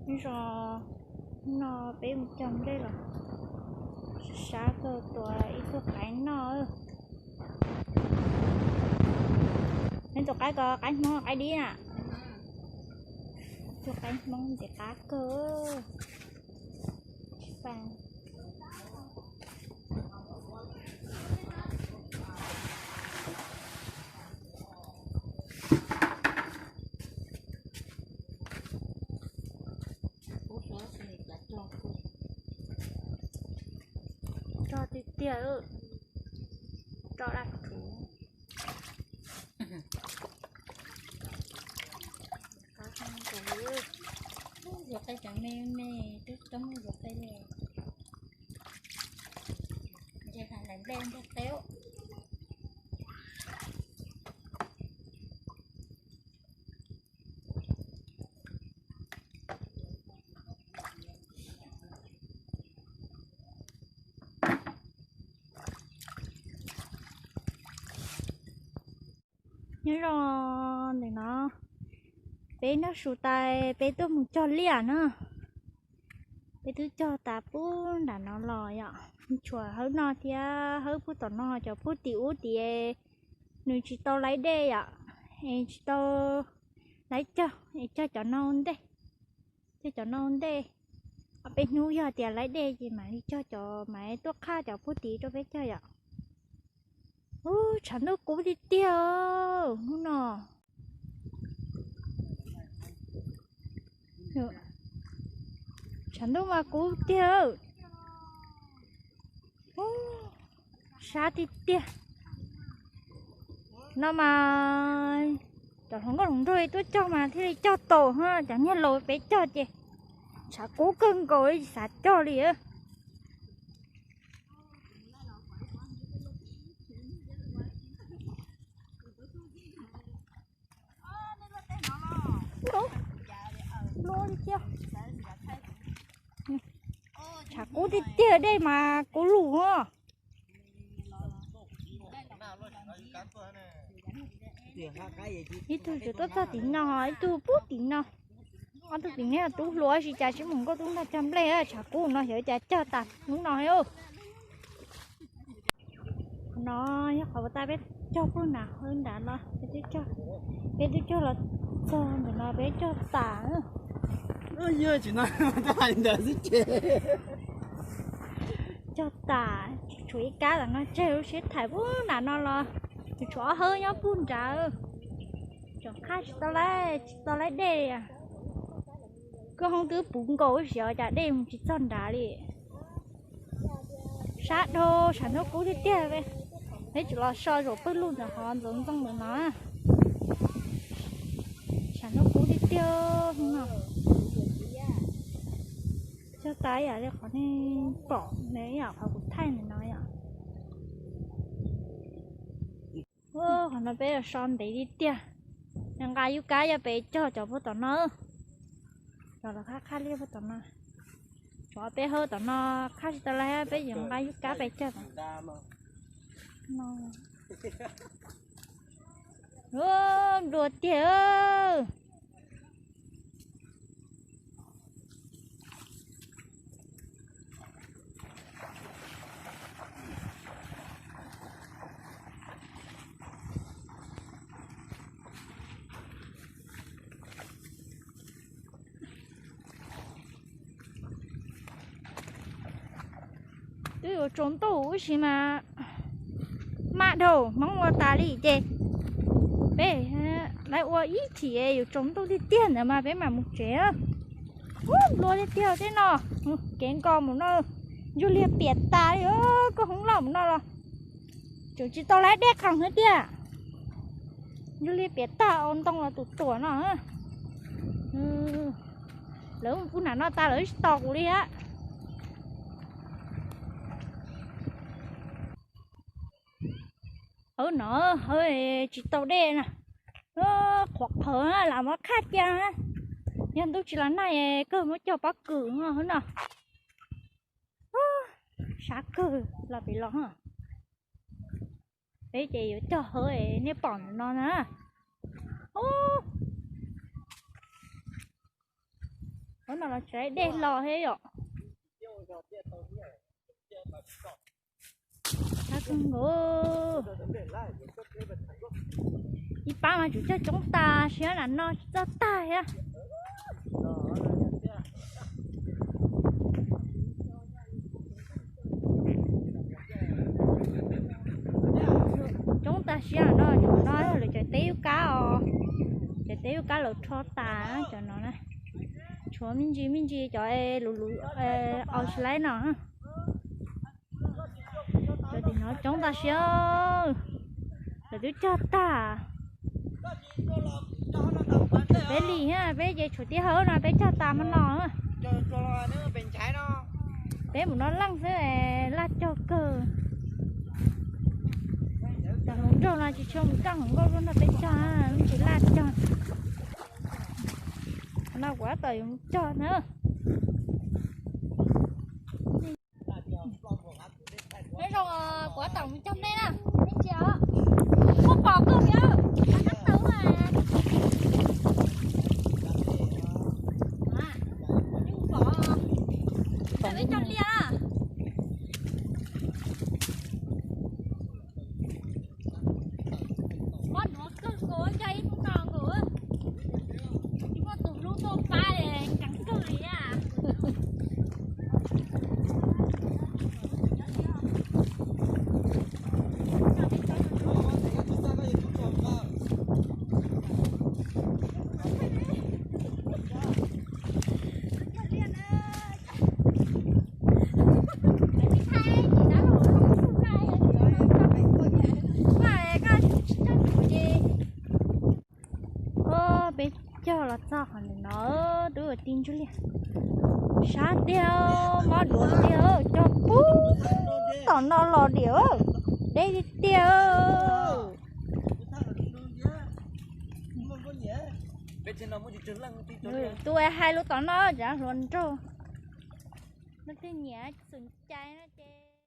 Zos no peb mus cog nplej los sab kawg, tua ib tug qaib noj. Neb tus qaib ko qaib Hmoob qaib dib na? Tus qaib Hmoob ntxim qab kawg. Rog tiag tiag, rog daj rhuv. Zuav qe cov me me, twb tsis tau muaj zuav qe li. Ntshe hais nplej nplej teb. Nyob zoo ntawm no, peb noj su tas peb tuaj mus cog liaj na. Peb twb cog tas pub nram no los yom, tshuav hawb no thiab hawb pub tom no, cov pub tim ub tid nws tsis tau laib dej yom, es tsis tau laib cog, es cog cov no ua ntej. Cog cov no ua ntej, ob peb hnub yog tias laib dej ces mam li cog cov, mam tuaj qhaj cov pub tid rau peb cog yom. Ub, tshav ntuj kub tiag tiag hnub no. Tshav ntuj mas kub tiag. Sab tiag tiag. No mas cov hluas nkauj hluas nraug tuaj cog mas thiaj li cog tau, cov niag laus peb cog ces tshav kub kawg nkaus li tsis xav cog li. Tshav kub tiag tiag, dej mas kub lug. Ib tug tseem tuaj txog tim no, ib tug pub tim no. Ob tug tim no tub hluas tsis cas sib mus nkauj tub nrog cog nplej, tshav kub no xyov cas cog tas hnub no. Qhov no yog qhov uas tab peb cog pug nram hawb nrad no, peb twb cog los txog ntawm no peb cog tas. Cog tas, tshuav ib kab ntawm no tseg lub siab tham pug nram no los, tsuas tshuav ob hawb nyob pug nrad. Tseem qhaj tsis tau laib, tsis tau laib dej. Koj hoob twb puv nkaus ib siab cas dej mus tsis txog nrad li. Sab dhau, tshav ntuj kub tiag tiag. Peb tseem los so zaum pawg lug ntawm qhov ntxoov ntxoo ntawm no. Tshav ntuj kub tiag tiag no. Cog tas yam li qhov nej pom ntawm, yam qhov kuv thaij ntawm no yom. Qhov no peb yuav so ntev tiag tiag. Nqa yub kab yog peb cog cov pug tom no. Cov los qhaj qhaj liaj pug tom no. Tshuav peb hawb tom no qhaj tsis tau li, peb yuav nqa yub kab peb cog tom no. Nplua tiag. Twb yuav tsaus ntuj ub si mas maj dhau, Hmoob ua tas li ces peb lawv ua ib chim yuav tsaus ntuj tiag tiag ntawd mas peb mam mus tsev. Ub, nplua tiag tiag tej no, kev nkaus mus no, ntsug liag piam tas li, koj hoob loj mus no los tseem tsis tau laib dej qees thiab tiag. Ntsug liag piam tag, ua ntoo los tus tuam no. Lawv mus pug nram no tas lawv tsis tos kuv li thiab. Hawb no, hawb tsis tau dej na. Qhuav qhawv lam muab qhaj cia. Yog ntuj tsis los nag kawg muab cog pob kws hawb no. Sab kawg los pem los. Peb ces yuav cog hawb nej pom ntawm no na. No los tsev dej los thiab yom. Qab kawg nkaus. Ib pab mas tsum cog coob tas siab na no tsis txawj tag thiab. Coob tag siab no, cov no yog lawv cov teb ub kab os. Cov teb ub kab lawv rho tas cov no na. Tshuav me ntsis me ntsis cov luv luv aus tsis laib no. Cov tim no coob tag siab. Lawv twb cog tag. Peb lim, peb ces tshuav tib hawb no peb cog tas hmo no. Peb mus no leej xwb, laj cog kawg. Cov hluas nraug no tsis tshua mus coj hluas nkauj nrog peb cog, tsis laj cog. No kuv tab tom yuav mus cog na. Nyob zoo, kuv tab tom mus cog nej na, nej ntsia os. Muaj pom kawg thiab, nab tawv mas. Peb cog liaj na. Mob duav kawg nkaus, cog ib hnub no nkaus. Tsis muaj tus hlub tuaj pab, ceev kawg li a. Peb cog los txog qhov ntawm no, twb ua ti ntsuj liaj. Sab tiag, mob duav tiag, cog puag tom no los diam, deb tiag tiag. Tus hais lus tom no cov hluas nraug, leej twg nyiam xum cai no ces